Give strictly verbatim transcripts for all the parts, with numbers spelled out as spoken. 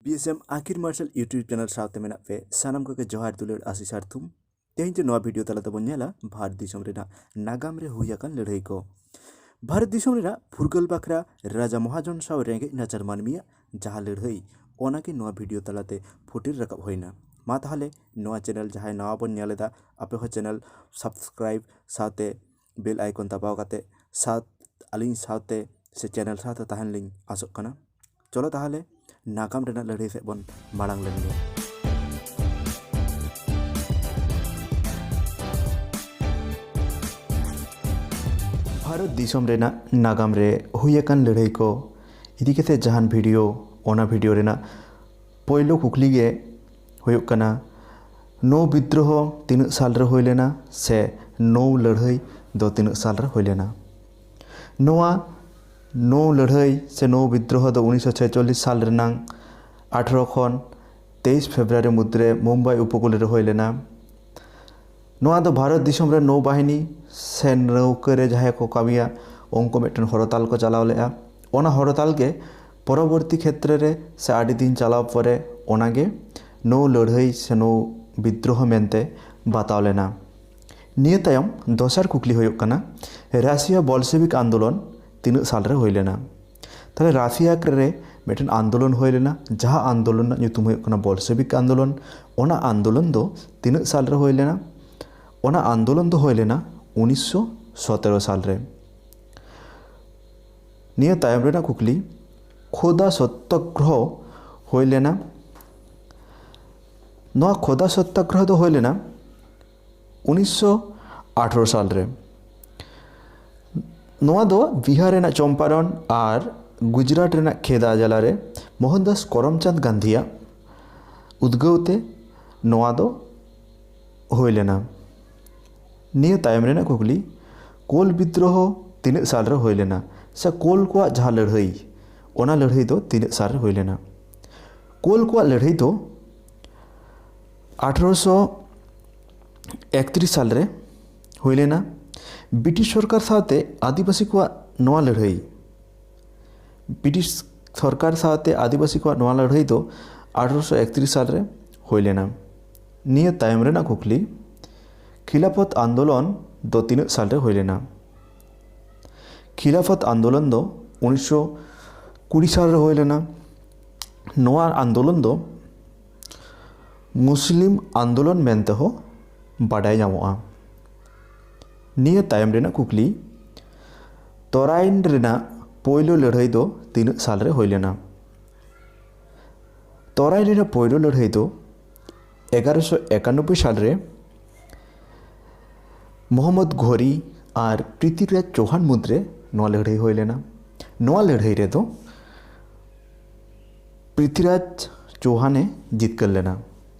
BSM ᱟᱹᱠᱤᱨ ᱢᱟᱨᱥᱟᱞ YouTube channel ᱥᱟᱶᱛᱮ ᱢᱮᱱᱟᱜ ᱯᱮ ᱥᱟᱱᱟᱢ ᱠᱚᱜᱮ ᱡᱚᱦᱟᱨ, ᱫᱩᱞᱟᱹᱲ, ᱟᱥᱤᱥ ᱟᱨ ᱛᱷᱩᱢ᱾ ᱛᱮᱦᱮᱧ ᱫᱚ ᱱᱚᱣᱟ video ᱛᱟᱞᱟ ᱛᱮᱵᱚᱱ ᱧᱮᱞᱟ ᱵᱷᱟᱨᱚᱛ ᱫᱤᱥᱚᱢ ᱨᱮᱱᱟᱜ ᱱᱟᱜᱟᱢ ᱨᱮ ᱦᱩᱭ ᱟᱠᱟᱱ ᱞᱟᱹᱲᱦᱟᱹᱭ ᱠᱚ᱾ ᱵᱷᱟᱨᱚᱛ ᱫᱤᱥᱚᱢ ᱨᱮᱱᱟᱜ ᱯᱷᱩᱨᱜᱟᱹᱞ ᱵᱟᱠᱷᱨᱟ ᱨᱟᱡᱟ ᱢᱚᱦᱟᱡᱚᱱ ᱥᱟᱶ ᱨᱮᱸᱜᱮᱡ ᱱᱟᱪᱟᱨ ᱢᱟᱹᱱᱢᱤᱭᱟᱜ ᱡᱟᱦᱟᱸ ᱞᱟᱹᱲᱦᱟᱹᱭ, ᱚᱱᱟᱜᱮ ᱱᱚᱣᱟ video ᱛᱟᱞᱟᱛᱮ ᱯᱷᱩᱴᱮᱞ ᱨᱟᱠᱟᱵ ᱦᱩᱭᱱᱟ᱾ ᱢᱟ ᱛᱟᱦᱚᱞᱮ ᱱᱚᱣᱟ channel ᱡᱟᱦᱟᱸᱭ ᱱᱟᱣᱟ ᱵᱚᱱ ᱧᱮᱞ ᱮᱫᱟ, ᱟᱯᱮ ᱦᱚᱸ channel subscribe ᱥᱟᱶᱛᱮ bell icon ᱫᱟᱵᱟᱣ ᱠᱟᱛᱮ ᱥᱟᱶ ᱟᱹᱞᱤᱧ ᱥᱟᱶᱛᱮ ᱥᱮ channel ᱥᱟᱶᱛᱮ ᱛᱟᱦᱮᱱ ᱞᱤᱧ ᱟᱥᱚᱜ ᱠᱟᱱᱟ᱾ ᱪᱚᱞᱚ ᱛᱟᱦᱚᱞᱮ ᱱᱟᱜᱟᱢ ᱨᱮᱱᱟᱜ ᱞᱟᱹᱲᱦᱟᱹᱭ ᱥᱮᱫ ᱵᱚᱱ ᱢᱟᱲᱟᱝ ᱞᱮᱱ ᱜᱮ᱾ ᱵᱷᱟᱨᱚᱛ ᱫᱤᱥᱚᱢ ᱨᱮᱱᱟᱜ ᱱᱟᱜᱟᱢ ᱨᱮ ᱦᱩᱭ ᱟᱠᱟᱱ ᱞᱟᱹᱲᱦᱟᱹᱭ ᱠᱚ ᱤᱫᱤ ᱠᱟᱛᱮ ᱡᱟᱦᱟᱱ video, ᱚᱱᱟ video ᱨᱮᱱᱟᱜ ᱯᱳᱭᱞᱳ ᱠᱩᱠᱞᱤ ᱜᱮ ᱦᱩᱭᱩᱜ ᱠᱟᱱᱟ, ᱱᱳ ᱵᱤᱫᱽᱫᱨᱳᱦᱚ ᱛᱤᱱᱟᱹᱜ ᱥᱟᱞ ᱨᱮ ᱦᱩᱭ ᱞᱮᱱᱟ ᱥᱮ ᱱᱳ ᱞᱟᱹᱲᱦᱟᱹᱭ ᱫᱚ ᱛᱤᱱᱟᱹᱜ ᱥᱟᱞ ᱨᱮ ᱦᱩᱭ ᱞᱮᱱᱟ? ᱱᱚᱣᱟ ᱱᱳ ᱞᱟᱹᱲᱦᱟᱹᱭ ᱥᱮ ᱱᱳ ᱵᱤᱫᱽᱫᱨᱳᱦᱚ ᱫᱚ ᱩᱱᱤᱥᱥᱚ ᱪᱷᱮᱭᱪᱚᱞᱞᱤᱥ ᱥᱟᱞ ᱨᱮᱱᱟᱝ ᱟᱴᱷᱨᱚ ᱠᱷᱚᱱ ᱛᱮᱭᱤᱥ ᱯᱷᱮᱵᱽᱨᱩᱣᱟᱨᱤ ᱢᱩᱫᱽᱨᱮ ᱢᱩᱢᱵᱟᱭ ᱩᱯᱚᱠᱩᱞ ᱨᱮ ᱦᱩᱭ ᱞᱮᱱᱟ᱾ ᱱᱚᱣᱟ ᱫᱚ ᱵᱷᱟᱨᱚᱛ ᱫᱤᱥᱚᱢ ᱨᱮ ᱱᱳ ᱵᱟᱦᱤᱱᱤ ᱥᱮ ᱱᱟᱹᱣᱠᱟᱹ ᱨᱮ ᱡᱟᱦᱟᱸᱭ ᱠᱚ ᱠᱟᱹᱢᱤᱭᱟ, ᱩᱱᱠᱩ ᱢᱤᱫᱴᱮᱱ ᱦᱚᱨᱚᱛᱟᱞ ᱠᱚ ᱪᱟᱞᱟᱣ ᱞᱮᱫᱼᱟ᱾ ᱚᱱᱟ ᱦᱚᱨᱚᱛᱟᱞ ᱜᱮ ᱯᱚᱨᱚᱵᱚᱨᱛᱤ ᱠᱷᱮᱛᱨᱮ ᱨᱮ ᱥᱮ ᱟᱹᱰᱤ ᱫᱤᱱ ᱪᱟᱞᱟᱣ ᱯᱚᱨᱮ ᱚᱱᱟᱜᱮ ᱱᱳ ᱞᱟᱹᱲᱦᱟᱹᱭ ᱥᱮ ᱱᱳ ᱵᱤᱫᱽᱫᱨᱳᱦᱚ ᱢᱮᱱᱛᱮ ᱵᱟᱛᱟᱣ ᱞᱮᱱᱟ᱾ ᱱᱤᱭᱟᱹ ᱛᱟᱭᱚᱢ ᱫᱚᱥᱟᱨ ᱠᱩᱠᱞᱤ ᱦᱩᱭᱩᱜ ᱠᱟᱱᱟ, ᱨᱟᱥᱤᱭᱟ ᱵᱚᱞᱥᱮᱵᱤᱠ ᱟᱱᱫᱳᱞᱚᱱ ᱛᱤᱱᱟᱹᱜ ᱥᱟᱞ ᱨᱮ ᱦᱩᱭ ᱞᱮᱱᱟ? ᱛᱟᱦᱞᱮ ᱨᱟᱥᱤᱭᱟ ᱨᱮ ᱢᱤᱫᱴᱮᱱ ᱟᱱᱫᱳᱞᱚᱱ ᱦᱩᱭ ᱞᱮᱱᱟ, ᱡᱟᱦᱟᱸ ᱟᱱᱫᱳᱞᱚᱱ ᱨᱮᱱᱟᱜ ᱧᱩᱛᱩᱢ ᱦᱩᱭᱩᱜ ᱠᱟᱱᱟ ᱵᱚᱞᱥᱮᱵᱤᱠ ᱟᱱᱫᱳᱞᱚᱱ᱾ ᱚᱱᱟ ᱟᱱᱫᱳᱞᱚᱱ ᱫᱚ ᱛᱤᱱᱟᱹᱜ ᱥᱟᱞ ᱨᱮ ᱦᱩᱭ ᱞᱮᱱᱟ? ᱚᱱᱟ ᱟᱱᱫᱳᱞᱚᱱ ᱫᱚ ᱦᱩᱭ ᱞᱮᱱᱟ ᱩᱱᱤᱥᱥᱚ ᱥᱚᱛᱮᱨᱚ ᱥᱟᱞ ᱨᱮ᱾ ᱱᱤᱭᱟᱹ ᱛᱟᱭᱚᱢ ᱨᱮᱱᱟᱜ ᱠᱩᱠᱞᱤ, ᱠᱷᱳᱫᱟ ᱥᱚᱛᱛᱟᱜᱨᱚᱦᱚ ᱦᱩᱭ ᱞᱮᱱᱟ᱾ ᱱᱚᱣᱟ ᱠᱷᱳᱫᱟ ᱥᱚᱛᱛᱟᱜᱨᱚᱦᱚ ᱫᱚ ᱦᱩᱭ ᱞᱮᱱᱟ ᱩᱱᱤᱥᱥᱚ ᱟᱴᱷᱨᱚ ᱥᱟᱞ ᱨᱮ᱾ ᱱᱚᱣᱟ ᱫᱚ ᱵᱤᱦᱟᱨ ᱨᱮᱱᱟᱜ ᱪᱚᱢᱯᱟᱨᱚᱱ ᱟᱨ ᱜᱩᱡᱽᱨᱟᱴ ᱨᱮᱱᱟᱜ ᱠᱷᱮᱫᱟ ᱡᱮᱞᱟ ᱨᱮ ᱢᱳᱦᱚᱱᱫᱟᱥ ᱠᱚᱨᱚᱢᱪᱟᱸᱫᱽ ᱜᱟᱱᱫᱷᱤᱭᱟᱜ ᱩᱫᱽᱜᱟᱹᱣ ᱛᱮ ᱱᱚᱣᱟ ᱫᱚ ᱦᱩᱭ ᱞᱮᱱᱟ᱾ ᱱᱤᱭᱟᱹ ᱛᱟᱭᱚᱢ ᱨᱮᱱᱟᱜ ᱠᱩᱠᱞᱤ, ᱠᱳᱞ ᱵᱤᱫᱽᱫᱨᱳᱦᱚ ᱛᱤᱱᱟᱹᱜ ᱥᱟᱞ ᱨᱮ ᱦᱩᱭ ᱞᱮᱱᱟ? ᱥᱮ ᱠᱳᱞ ᱠᱚᱣᱟᱜ ᱡᱟᱦᱟᱸ ᱞᱟᱹᱲᱦᱟᱹᱭ, ᱚᱱᱟ ᱞᱟᱹᱲᱦᱟᱹᱭ ᱫᱚ ᱛᱤᱱᱟᱹᱜ ᱥᱟᱞ ᱨᱮ ᱦᱩᱭ ᱞᱮᱱᱟ? ᱠᱳᱞ ᱠᱚᱣᱟᱜ ᱞᱟᱹᱲᱦᱟᱹᱭ ᱫᱚ ᱟᱴᱷᱨᱚᱥᱚ ᱮᱠᱛᱨᱤᱥ ᱥᱟᱞ ᱨᱮ ᱦᱩᱭ ᱞᱮᱱᱟ᱾ ᱵᱨᱤᱴᱤᱥ ᱥᱚᱨᱠᱟᱨ ᱥᱟᱶᱛᱮ ᱟᱹᱫᱤᱵᱟᱹᱥᱤ ᱠᱚᱣᱟᱜ ᱱᱚᱣᱟ ᱞᱟᱹᱲᱦᱟᱹᱭ, ᱵᱨᱤᱴᱤᱥ ᱥᱚᱨᱠᱟᱨ ᱥᱟᱶᱛᱮ ᱟᱹᱫᱤᱵᱟᱹᱥᱤ ᱠᱚᱣᱟᱜ ᱱᱚᱣᱟ ᱞᱟᱹᱲᱦᱟᱹᱭ ᱫᱚ ᱟᱴᱷᱨᱚᱥᱚ ᱮᱠᱛᱨᱤᱥ ᱥᱟᱞ ᱨᱮ ᱦᱩᱭ ᱞᱮᱱᱟ᱾ ᱱᱤᱭᱟᱹ ᱛᱟᱭᱚᱢ ᱨᱮᱱᱟᱜ ᱠᱩᱠᱞᱤ, ᱠᱷᱤᱞᱟᱯᱚᱛ ᱟᱱᱫᱳᱞᱚᱱ ᱫᱚ ᱛᱤᱱᱟᱹᱜ ᱥᱟᱞ ᱨᱮ ᱦᱩᱭ ᱞᱮᱱᱟ? ᱠᱷᱤᱞᱟᱯᱚᱛ ᱟᱱᱫᱳᱞᱚᱱ ᱫᱚ ᱩᱱᱤᱥᱥᱚ ᱠᱩᱲᱤ ᱥᱟᱞ ᱨᱮ ᱦᱩᱭ ᱞᱮᱱᱟ᱾ ᱱᱚᱣᱟ ᱟᱱᱫᱳᱞᱚᱱ ᱫᱚ ᱢᱩᱥᱞᱤᱢ ᱟᱱᱫᱳᱞᱚᱱ ᱢᱮᱱᱛᱮ ᱦᱚᱸ ᱵᱟᱰᱟᱭ ᱧᱟᱢᱚᱜᱼᱟ᱾ ᱱᱤᱭᱟᱹ ᱛᱟᱭᱚᱢ ᱨᱮᱱᱟᱜ ᱠᱩᱠᱞᱤ, ᱛᱚᱨᱟᱭᱤᱱ ᱨᱮᱱᱟᱜ ᱯᱳᱭᱞᱳ ᱞᱟᱹᱲᱦᱟᱹᱭ ᱫᱚ ᱛᱤᱱᱟᱹᱜ ᱥᱟᱞ ᱨᱮ ᱦᱩᱭ ᱞᱮᱱᱟ? ᱛᱚᱨᱟᱭᱤᱱ ᱨᱮᱱᱟᱜ ᱯᱳᱭᱞᱳ ᱞᱟᱹᱲᱦᱟᱹᱭ ᱫᱚ ᱮᱜᱟᱨᱚᱥᱚ ᱮᱠᱟᱱᱚᱵᱵᱳᱭ ᱥᱟᱞ ᱨᱮ ᱢᱚᱦᱚᱢᱢᱚᱫ ᱜᱷᱚᱨᱤ ᱟᱨ ᱯᱨᱤᱛᱷᱤᱨᱟᱡᱽ ᱪᱳᱦᱟᱱ ᱢᱩᱫᱽᱨᱮ ᱱᱚᱣᱟ ᱞᱟᱹᱲᱦᱟᱹᱭ ᱦᱩᱭ ᱞᱮᱱᱟ᱾ ᱱᱚᱣᱟ ᱞᱟᱹᱲᱦᱟᱹᱭ ᱨᱮᱫᱚ ᱯᱨᱤᱛᱷᱤᱨᱟᱡᱽ ᱪᱳᱦᱟᱱᱮ ᱡᱤᱛᱠᱟᱹᱨ ᱞᱮᱱᱟ᱾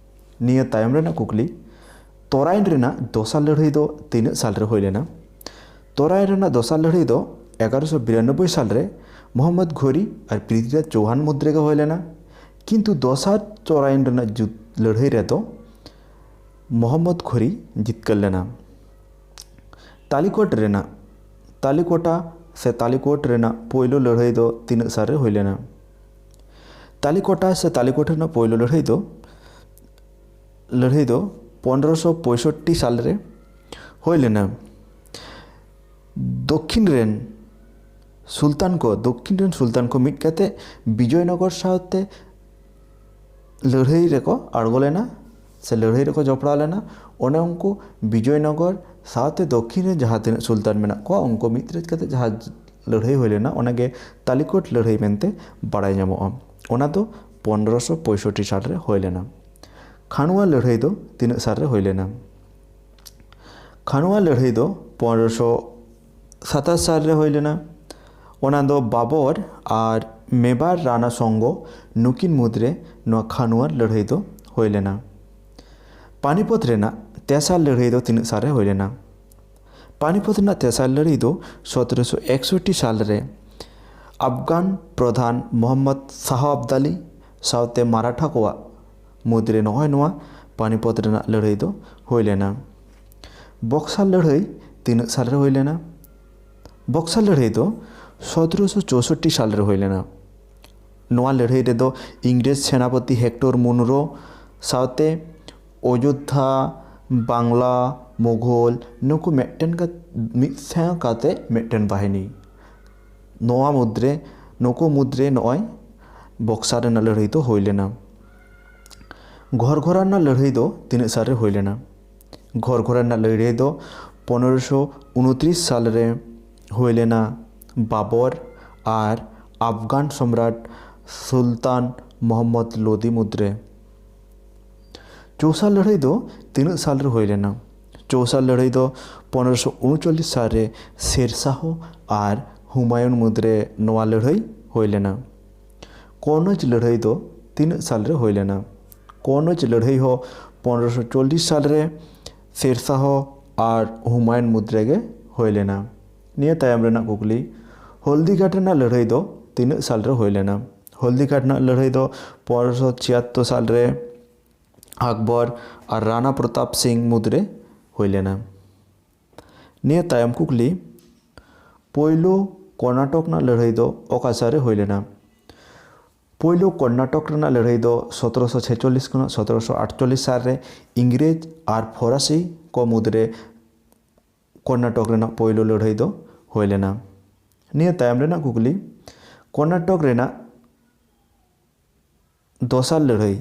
ᱱᱤᱭᱟᱹ ᱛᱟᱭᱚᱢ ᱨᱮᱱᱟᱜ ᱠᱩᱠᱞᱤ, ᱛᱚᱨᱟᱭᱤᱱ ᱨᱮᱱᱟᱜ ᱫᱚᱥᱟᱨ ᱞᱟᱹᱲᱦᱟᱹᱭ ᱫᱚ ᱛᱤᱱᱟᱹᱜ ᱥᱟᱞ ᱨᱮ ᱦᱩᱭ ᱞᱮᱱᱟ? ᱛᱚᱨᱟᱭᱤᱱ ᱨᱮᱱᱟᱜ ᱫᱚᱥᱟᱨ ᱞᱟᱹᱲᱦᱟᱹᱭ ᱫᱚ ᱮᱜᱟᱨᱚᱥᱚ ᱵᱤᱨᱟᱱᱚᱵᱵᱳᱭ ᱥᱟᱞ ᱨᱮ ᱢᱚᱦᱚᱢᱢᱚᱫ ᱜᱷᱚᱨᱤ ᱟᱨ ᱯᱨᱤᱛᱷᱤᱨᱟᱡᱽ ᱪᱳᱦᱟᱱ ᱢᱩᱫᱽ ᱨᱮᱜᱮ ᱦᱩᱭ ᱞᱮᱱᱟ᱾ ᱠᱤᱱᱛᱩ ᱫᱚᱥᱟᱨ ᱛᱚᱨᱟᱭᱤᱱ ᱨᱮᱱᱟᱜ ᱡᱩᱫᱽ ᱞᱟᱹᱲᱦᱟᱹᱭ ᱨᱮᱫᱚ ᱢᱚᱦᱚᱢᱢᱚᱫ ᱜᱷᱚᱨᱤ ᱡᱤᱛᱠᱟᱹᱨ ᱞᱮᱱᱟ᱾ ᱛᱟᱞᱤᱠᱳᱴ ᱨᱮᱱᱟᱜ, ᱛᱟᱞᱤᱠᱳᱴᱟ ᱥᱮ ᱛᱟᱞᱤᱠᱳᱴ ᱨᱮᱱᱟᱜ ᱯᱳᱭᱞᱳ ᱞᱟᱹᱲᱦᱟᱹᱭ ᱫᱚ ᱛᱤᱱᱟᱹᱜ ᱥᱟᱞ ᱨᱮ ᱦᱩᱭ ᱞᱮᱱᱟ? ᱛᱟᱞᱤᱠᱳᱴᱟ ᱥᱮ ᱛᱟᱞᱤᱠᱳᱴ ᱨᱮᱱᱟᱜ ᱯᱳᱭᱞᱳ ᱞᱟᱹᱲᱦᱟᱹᱭ ᱫᱚ ᱞᱟᱹᱲᱦᱟᱹᱭ ᱫᱚ ᱯᱚᱱᱨᱚᱥᱚ ᱯᱚᱸᱭᱥᱚᱴᱴᱤ ᱥᱟᱞ ᱨᱮ ᱦᱩᱭ ᱞᱮᱱᱟ᱾ ᱫᱚᱠᱠᱷᱤᱱ ᱨᱮᱱ ᱥᱩᱞᱛᱟᱱ ᱠᱚ, ᱫᱚᱠᱠᱷᱤᱱ ᱨᱮᱱ ᱥᱩᱞᱛᱟᱱ ᱠᱚ ᱢᱤᱫ ᱠᱟᱛᱮ ᱵᱤᱡᱚᱭᱱᱚᱜᱚᱨ ᱥᱟᱶᱛᱮ ᱞᱟᱹᱲᱦᱟᱹᱭ ᱨᱮᱠᱚ ᱟᱬᱜᱚ ᱞᱮᱱᱟ ᱥᱮ ᱞᱟᱹᱲᱦᱟᱹᱭ ᱨᱮᱠᱚ ᱡᱚᱯᱲᱟᱣ ᱞᱮᱱᱟ᱾ ᱚᱱᱮ ᱩᱱᱠᱩ ᱵᱤᱡᱚᱭᱱᱚᱜᱚᱨ ᱥᱟᱶᱛᱮ ᱫᱚᱠᱠᱷᱤᱱ ᱨᱮ ᱡᱟᱦᱟᱸ ᱛᱤᱱᱟᱹᱜ ᱥᱩᱞᱛᱟᱱ ᱢᱮᱱᱟᱜ ᱠᱚᱣᱟ, ᱩᱱᱠᱩ ᱢᱤᱫ ᱨᱮᱡ ᱠᱟᱛᱮ ᱡᱟᱦᱟᱸ ᱞᱟᱹᱲᱦᱟᱹᱭ ᱦᱩᱭ ᱞᱮᱱᱟ, ᱚᱱᱟᱜᱮ ᱛᱟᱞᱤᱠᱳᱴ ᱞᱟᱹᱲᱦᱟᱹᱭ ᱢᱮᱱᱛᱮ ᱵᱟᱲᱟᱭ ᱧᱟᱢᱚᱜᱼᱟ᱾ ᱚᱱᱟ ᱫᱚ ᱯᱚᱱᱨᱚᱥᱚ ᱯᱚᱸᱭᱥᱚᱴᱴᱤ ᱥᱟᱞ ᱨᱮ ᱦᱩᱭ ᱞᱮᱱᱟ᱾ ᱠᱷᱟᱱᱣᱟ ᱞᱟᱹᱲᱦᱟᱹᱭ ᱫᱚ ᱛᱤᱱᱟᱹᱜ ᱥᱟᱞ ᱨᱮ ᱦᱩᱭ ᱞᱮᱱᱟ? ᱠᱷᱟᱱᱣᱟ ᱞᱟᱹᱲᱦᱟᱹᱭ ᱫᱚ ᱯᱚᱱᱨᱚᱥᱚ ᱥᱟᱛᱟᱥ ᱥᱟᱞ ᱨᱮ ᱦᱩᱭ ᱞᱮᱱᱟ᱾ ᱚᱱᱟ ᱫᱚ ᱵᱟᱵᱚᱨ ᱟᱨ ᱢᱮᱵᱟᱨ ᱨᱟᱱᱟ ᱥᱚᱝᱜᱚ, ᱱᱩᱠᱤᱱ ᱢᱩᱫᱽᱨᱮ ᱱᱚᱣᱟ ᱠᱷᱟᱱᱣᱟ ᱞᱟᱹᱲᱦᱟᱹᱭ ᱫᱚ ᱦᱩᱭ ᱞᱮᱱᱟ᱾ ᱯᱟᱱᱤᱯᱚᱛ ᱨᱮᱱᱟᱜ ᱛᱮᱥᱟᱨ ᱞᱟᱹᱲᱦᱟᱹᱭ ᱫᱚ ᱛᱤᱱᱟᱹᱜ ᱥᱟᱞ ᱨᱮ ᱦᱩᱭ ᱞᱮᱱᱟ? ᱯᱟᱱᱤᱯᱚᱛ ᱨᱮᱱᱟᱜ ᱛᱮᱥᱟᱨ ᱞᱟᱹᱲᱦᱟᱹᱭ ᱫᱚ ᱥᱚᱛᱨᱚᱥᱚ ᱮᱠᱥᱚᱴᱴᱤ ᱥᱟᱞ ᱨᱮ ᱟᱯᱷᱜᱟᱱ ᱯᱨᱚᱫᱷᱟᱱ ᱢᱚᱦᱚᱢᱢᱚᱫ ᱥᱟᱦᱚ ᱟᱵᱫᱟᱞᱤ ᱥᱟᱶᱛᱮ ᱢᱟᱨᱟᱴᱷᱟ ᱠᱚᱣᱟᱜ ᱢᱩᱫᱽᱨᱮ ᱱᱚᱜᱼᱚᱭ ᱱᱚᱣᱟ ᱯᱟᱱᱤᱯᱚᱛ ᱨᱮᱱᱟᱜ ᱞᱟᱹᱲᱦᱟᱹᱭ ᱫᱚ ᱦᱩᱭ ᱞᱮᱱᱟ᱾ ᱵᱚᱠᱥᱟᱨ ᱞᱟᱹᱲᱦᱟᱹᱭ ᱛᱤᱱᱟᱹᱜ ᱥᱟᱞ ᱨᱮ ᱦᱩᱭ ᱞᱮᱱᱟ? ᱵᱚᱠᱥᱟᱨ ᱞᱟᱹᱲᱦᱟᱹᱭ ᱫᱚ ᱥᱚᱛᱨᱚᱥᱚ ᱪᱳᱥᱚᱴᱴᱤ ᱥᱟᱞ ᱨᱮ ᱦᱩᱭ ᱞᱮᱱᱟ᱾ ᱱᱚᱣᱟ ᱞᱟᱹᱲᱦᱟᱹᱭ ᱨᱮᱫᱚ ᱤᱝᱨᱮᱡᱽ ᱥᱮᱱᱟᱯᱚᱛᱤ ᱦᱮᱠᱴᱚᱨ ᱢᱩᱱᱨᱳ ᱥᱟᱶᱛᱮ ᱚᱡᱳᱫᱽᱫᱷᱟ, ᱵᱟᱝᱞᱟ, ᱢᱩᱜᱷᱚᱞ ᱱᱩᱠᱩ ᱢᱤᱫᱴᱮᱱ ᱠᱟᱛ- ᱢᱤᱫ ᱥᱟᱶ ᱠᱟᱛᱮ ᱢᱤᱫᱴᱮᱱ ᱵᱟᱦᱤᱱᱤ᱾ ᱱᱚᱣᱟ ᱢᱩᱫᱽᱨᱮ ᱱᱩᱠᱩ ᱢᱩᱫᱽᱨᱮ ᱱᱚᱜᱼᱚᱭ ᱵᱚᱠᱥᱟᱨ ᱨᱮᱱᱟᱜ ᱞᱟᱹᱲᱦᱟᱹᱭ ᱫᱚ ᱦᱩᱭ ᱞᱮᱱᱟ᱾ ᱜᱷᱚᱨᱜᱷᱚᱨᱟ ᱨᱮᱱᱟᱜ ᱞᱟᱹᱲᱦᱟᱹᱭ ᱫᱚ ᱛᱤᱱᱟᱹᱜ ᱥᱟᱞ ᱨᱮ ᱦᱩᱭ ᱞᱮᱱᱟ? ᱜᱷᱚᱨᱜᱷᱚᱨᱟ ᱨᱮᱱᱟᱜ ᱞᱟᱹᱲᱦᱟᱹᱭ ᱫᱚ ᱯᱚᱱᱮᱨᱚᱥᱚ ᱩᱱᱛᱨᱤᱥ ᱥᱟᱞ ᱨᱮ ᱦᱩᱭ ᱞᱮᱱᱟ ᱵᱟᱵᱚᱨ ᱟᱨ ᱟᱯᱷᱜᱟᱱ ᱥᱚᱢᱨᱟᱴ ᱥᱩᱞᱛᱟᱱ ᱢᱚᱦᱚᱢᱢᱚᱫ ᱞᱳᱫᱤ ᱢᱩᱫᱽᱨᱮ᱾ ᱪᱳᱣᱥᱟᱞ ᱞᱟᱹᱲᱦᱟᱹᱭ ᱫᱚ ᱛᱤᱱᱟᱹᱜ ᱥᱟᱞ ᱨᱮ ᱦᱩᱭ ᱞᱮᱱᱟ? ᱪᱳᱣᱥᱟᱞ ᱞᱟᱹᱲᱦᱟᱹᱭ ᱫᱚ ᱯᱚᱱᱮᱨᱚᱥᱚ ᱩᱱᱩᱪᱚᱞᱞᱤᱥ ᱥᱟᱞ ᱨᱮ ᱥᱮᱨᱥᱟᱦᱚ ᱟᱨ ᱦᱩᱢᱟᱭᱩᱱ ᱢᱩᱫᱽᱨᱮ ᱱᱚᱣᱟ ᱞᱟᱹᱲᱦᱟᱹᱭ ᱦᱩᱭ ᱞᱮᱱᱟ᱾ ᱠᱚᱱᱚᱡᱽ ᱞᱟᱹᱲᱦᱟᱹᱭ ᱫᱚ ᱛᱤᱱᱟᱹᱜ ᱥᱟᱞ ᱨᱮ ᱦᱩᱭ ᱞᱮᱱᱟ? ᱠᱚᱱᱚᱡᱽ ᱞᱟᱹᱲᱦᱟᱹᱭ ᱦᱚᱸ ᱯᱚᱱᱮᱨᱚᱥᱚ ᱪᱚᱞᱞᱤᱥ ᱥᱟᱞ ᱨᱮ ᱥᱮᱨᱥᱟᱦᱚ ᱟᱨ ᱦᱩᱢᱟᱭᱩᱱ ᱢᱩᱫᱽ ᱨᱮᱜᱮ ᱦᱩᱭ ᱞᱮᱱᱟ᱾ ᱱᱤᱭᱟᱹ ᱛᱟᱭᱚᱢ ᱨᱮᱱᱟᱜ ᱠᱩᱠᱞᱤ, ᱦᱚᱞᱫᱤᱜᱷᱟᱴ ᱨᱮᱱᱟᱜ ᱞᱟᱹᱲᱦᱟᱹᱭ ᱫᱚ ᱛᱤᱱᱟᱹᱜ ᱥᱟᱞ ᱨᱮ ᱦᱩᱭ ᱞᱮᱱᱟ? ᱦᱚᱞᱫᱤᱜᱷᱟᱴ ᱨᱮᱱᱟᱜ ᱞᱟᱹᱲᱦᱟᱹᱭ ᱫᱚ ᱯᱚᱱᱮᱨᱚᱥᱚ ᱪᱷᱤᱭᱟᱛᱛᱳᱨ ᱥᱟᱞ ᱨᱮ ᱟᱠᱵᱚᱨ ᱟᱨ ᱨᱟᱱᱟ ᱯᱨᱚᱛᱟᱯ ᱥᱤᱝ ᱢᱩᱫᱽᱨᱮ ᱦᱩᱭ ᱞᱮᱱᱟ᱾ ᱱᱤᱭᱟᱹ ᱛᱟᱭᱚᱢ ᱠᱩᱠᱞᱤ, ᱯᱳᱭᱞᱳ ᱠᱚᱨᱱᱟᱴᱚᱠ ᱨᱮᱱᱟᱜ ᱞᱟᱹᱲᱦᱟᱹᱭ ᱫᱚ ᱚᱠᱟ ᱥᱟᱞ ᱨᱮ ᱦᱩᱭ ᱞᱮᱱᱟ? ᱯᱳᱭᱞᱳ ᱠᱚᱨᱱᱟᱴᱚᱠ ᱨᱮᱱᱟᱜ ᱞᱟᱹᱲᱦᱟᱹᱭ ᱫᱚ ᱥᱚᱛᱨᱚᱥᱚ ᱪᱷᱮᱪᱚᱞᱞᱤᱥ ᱠᱷᱚᱱᱟᱜ ᱥᱚᱛᱨᱚᱥᱚ ᱟᱴᱪᱚᱞᱞᱤᱥ ᱥᱟᱞ ᱨᱮ ᱤᱝᱨᱮᱡᱽ ᱟᱨ ᱯᱷᱚᱨᱟᱥᱤ ᱠᱚ ᱢᱩᱫᱽᱨᱮ ᱠᱚᱨᱱᱟᱴᱚᱠ ᱨᱮᱱᱟᱜ ᱯᱳᱭᱞᱳ ᱞᱟᱹᱲᱦᱟᱹᱭ ᱫᱚ ᱦᱩᱭ ᱞᱮᱱᱟ᱾ ᱱᱤᱭᱟᱹ ᱛᱟᱭᱚᱢ ᱨᱮᱱᱟᱜ ᱠᱩᱠᱞᱤ, ᱠᱚᱨᱱᱟᱴᱚᱠ ᱨᱮᱱᱟᱜ ᱫᱚᱥᱟᱨ ᱞᱟᱹᱲᱦᱟᱹᱭ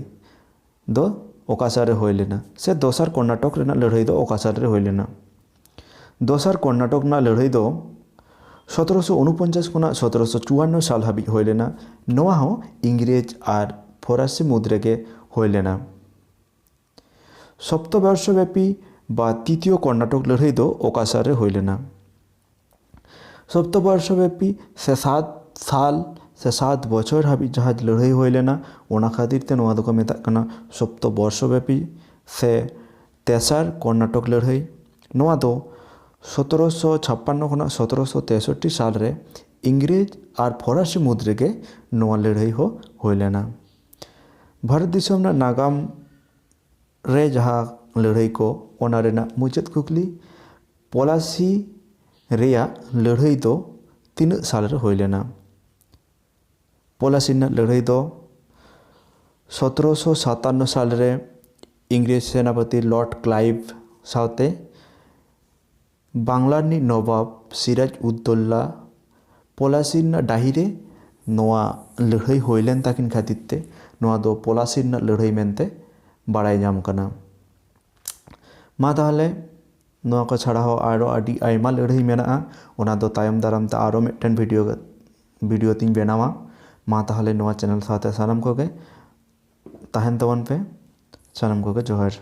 ᱫᱚ ᱚᱠᱟ ᱥᱟᱞ ᱨᱮ ᱦᱩᱭ ᱞᱮᱱᱟ, ᱥᱮ ᱫᱚᱥᱟᱨ ᱠᱚᱨᱱᱟᱴᱚᱠ ᱨᱮᱱᱟᱜ ᱞᱟᱹᱲᱦᱟᱹᱭ ᱫᱚ ᱚᱠᱟ ᱥᱟᱞ ᱨᱮ ᱦᱩᱭ ᱞᱮᱱᱟ? ᱫᱚᱥᱟᱨ ᱠᱚᱨᱱᱟᱴᱚᱠ ᱨᱮᱱᱟᱜ ᱞᱟᱹᱲᱦᱟᱹᱭ ᱫᱚ ᱥᱚᱛᱨᱚᱥᱚ ᱩᱱᱩᱯᱚᱧᱪᱟᱥ ᱠᱷᱚᱱᱟᱜ ᱥᱚᱛᱨᱚᱥᱚ ᱪᱩᱣᱟᱱᱱᱚ ᱥᱟᱞ ᱦᱟᱹᱵᱤᱡ ᱦᱩᱭ ᱞᱮᱱᱟ᱾ ᱱᱚᱣᱟ ᱦᱚᱸ ᱤᱝᱨᱮᱡᱽ ᱟᱨ ᱯᱷᱚᱨᱟᱥᱤ ᱢᱩᱫᱽ ᱨᱮᱜᱮ ᱦᱩᱭ ᱞᱮᱱᱟ᱾ ᱥᱚᱯᱛᱚᱵᱚᱨᱥᱚ ᱵᱮᱯᱤ ᱵᱟ ᱛᱤᱛᱤᱭᱚ ᱠᱚᱨᱱᱟᱴᱚᱠ ᱞᱟᱹᱲᱦᱟᱹᱭ ᱫᱚ ᱚᱠᱟ ᱥᱟᱞ ᱨᱮ ᱦᱩᱭ ᱞᱮᱱᱟ? ᱥᱚᱯᱛᱚᱵᱚᱨᱥᱚ ᱵᱮᱯᱤ ᱥᱮ ᱥᱟᱛ ᱥᱟᱞ ᱥᱮ ᱥᱟᱛ ᱵᱚᱪᱷᱚᱨ ᱦᱟᱹᱵᱤᱡ ᱡᱟᱦᱟᱸ ᱞᱟᱹᱲᱦᱟᱹᱭ ᱦᱩᱭ ᱞᱮᱱᱟ, ᱚᱱᱟ ᱠᱷᱟᱹᱛᱤᱨ ᱛᱮ ᱱᱚᱣᱟ ᱫᱚᱠᱚ ᱢᱮᱛᱟᱜ ᱠᱟᱱᱟ ᱥᱚᱯᱛᱚᱵᱚᱨᱥᱚ ᱵᱮᱯᱤ ᱥᱮ ᱛᱮᱥᱟᱨ ᱠᱚᱨᱱᱟᱴᱚᱠ ᱞᱟᱹᱲᱦᱟᱹᱭ᱾ ᱱᱚᱣᱟ ᱫᱚ ᱥᱚᱛᱨᱚᱥᱚ ᱪᱷᱟᱯᱯᱟᱱᱱᱚ ᱠᱷᱚᱱᱟᱜ ᱥᱚᱛᱨᱚᱥᱚ ᱛᱮᱥᱚᱴᱴᱤ ᱥᱟᱞ ᱨᱮ ᱤᱝᱨᱮᱡᱽ ᱟᱨ ᱯᱷᱚᱨᱟᱥᱤ ᱢᱩᱫᱽ ᱨᱮᱜᱮ ᱱᱚᱣᱟ ᱞᱟᱹᱲᱦᱟᱹᱭ ᱦᱚᱸ ᱦᱩᱭ ᱞᱮᱱᱟ᱾ ᱵᱷᱟᱨᱚᱛ ᱫᱤᱥᱚᱢ ᱨᱮᱱᱟᱜ ᱱᱟᱜᱟᱢ ᱨᱮ ᱡᱟᱦᱟᱸ ᱞᱟᱹᱲᱦᱟᱹᱭ ᱠᱚ, ᱚᱱᱟ ᱨᱮᱱᱟᱜ ᱢᱩᱪᱟᱹᱫ ᱠᱩᱠᱞᱤ, ᱯᱚᱞᱟᱥᱤ ᱨᱮᱭᱟᱜ ᱞᱟᱹᱲᱦᱟᱹᱭ ᱫᱚ ᱛᱤᱱᱟᱹᱜ ᱥᱟᱞ ᱨᱮ ᱦᱩᱭ ᱞᱮᱱᱟ? ᱯᱚᱞᱟᱥᱤ ᱨᱮᱱᱟᱜ ᱞᱟᱹᱲᱦᱟᱹᱭ ᱫᱚ ᱥᱚᱛᱨᱚᱥᱚ ᱥᱟᱛᱟᱱᱱᱚ ᱥᱟᱞ ᱨᱮ ᱤᱝᱨᱮᱡᱽ ᱥᱮᱱᱟᱯᱚᱛᱤ ᱞᱚᱨᱰ ᱠᱞᱟᱭᱤᱵᱷ ᱥᱟᱶᱛᱮ ᱵᱟᱝᱞᱟ ᱨᱤᱱᱤᱡ ᱱᱚᱵᱟᱵ ᱥᱤᱨᱟᱡᱽ ᱩᱫᱽᱫᱳᱞᱞᱟ ᱯᱚᱞᱟᱥᱤ ᱨᱮᱱᱟᱜ ᱰᱟᱹᱦᱤ ᱨᱮ ᱱᱚᱣᱟ ᱞᱟᱹᱲᱦᱟᱹᱭ ᱦᱩᱭ ᱞᱮᱱ ᱛᱟᱹᱠᱤᱱ ᱠᱷᱟᱹᱛᱤᱨ ᱛᱮ ᱱᱚᱣᱟ ᱫᱚ ᱯᱚᱞᱟᱥᱤ ᱨᱮᱱᱟᱜ ᱞᱟᱹᱲᱦᱟᱹᱭ ᱢᱮᱱᱛᱮ ᱵᱟᱲᱟᱭ ᱧᱟᱢ ᱠᱟᱱᱟ᱾ ᱢᱟ ᱛᱟᱦᱚᱞᱮ, ᱱᱚᱣᱟ ᱠᱚ ᱪᱷᱟᱲᱟ ᱦᱚᱸ ᱟᱨᱚ ᱟᱹᱰᱤ ᱟᱭᱢᱟ ᱞᱟᱹᱲᱦᱟᱹᱭ ᱢᱮᱱᱟᱜᱼᱟ, ᱚᱱᱟ ᱫᱚ ᱛᱟᱭᱚᱢ ᱫᱟᱨᱟᱢ ᱛᱮ ᱟᱨᱚ ᱢᱤᱫᱴᱮᱱ ᱵᱷᱤᱰᱤᱭᱳ, ᱵᱷᱤᱰᱤᱭᱳ ᱛᱤᱧ ᱵᱮᱱᱟᱣᱟ᱾ ᱢᱟ ᱛᱟᱦᱚᱞᱮ, ᱱᱚᱣᱟ ᱪᱮᱱᱮᱞ ᱥᱟᱶᱛᱮ ᱥᱟᱱᱟᱢ ᱠᱚᱜᱮ ᱛᱟᱦᱮᱱ ᱛᱟᱵᱚᱱ ᱯᱮ᱾ ᱥᱟᱱᱟᱢ ᱠᱚᱜᱮ ᱡᱚᱦᱟᱨ᱾